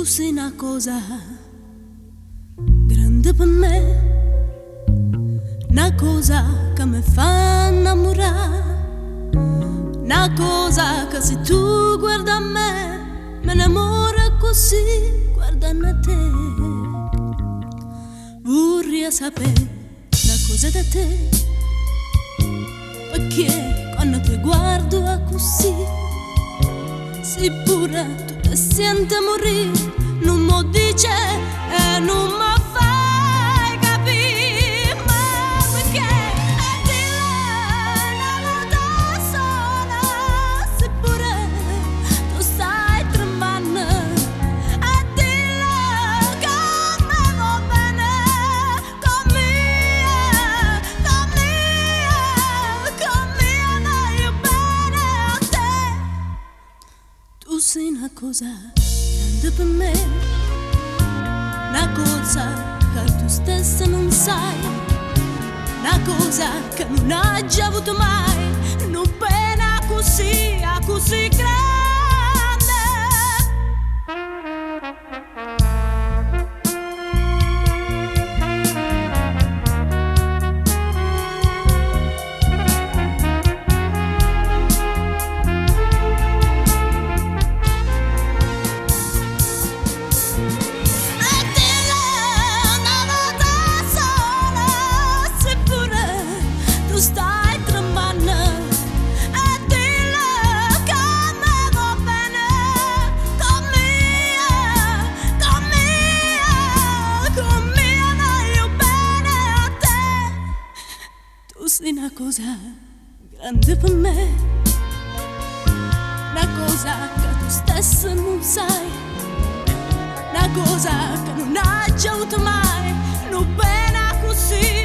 Tu sei 'na cosa grande pe' me, 'na cosa ca me fa 'nnammurà, 'na cosa ca si tu guarda a me, me ne moro accussì guardanno a te. Vurria sapè 'na cosa da te, pecché quanno te guardo accussì, si pure tu te siente murì, nun m' 'o dice e nun m' 'o fai capì. Ma pecché? E dille 'na vota sola, si pure tu stai tremmanno, e dille ca me vuò bene comm'io, comm'io, comm'io voglio bene a te. Tu sei 'na cosa grande pe' me, 'na cosa ca tu stessa nun sai, 'na cosa ca nun aggio avuto mai, nu bene accussì, accussì grande. E dille 'na vota sola, si pure tu stai tremmanno, e dille ca me vuò bene comm'io, comm'io, comm'io voglio bene a te. Tu sei 'na cosa grande pe' me, 'na cosa ca tu stessa nun sai, 'na cosa ca nun aggio avuto mai, nu bene accussì.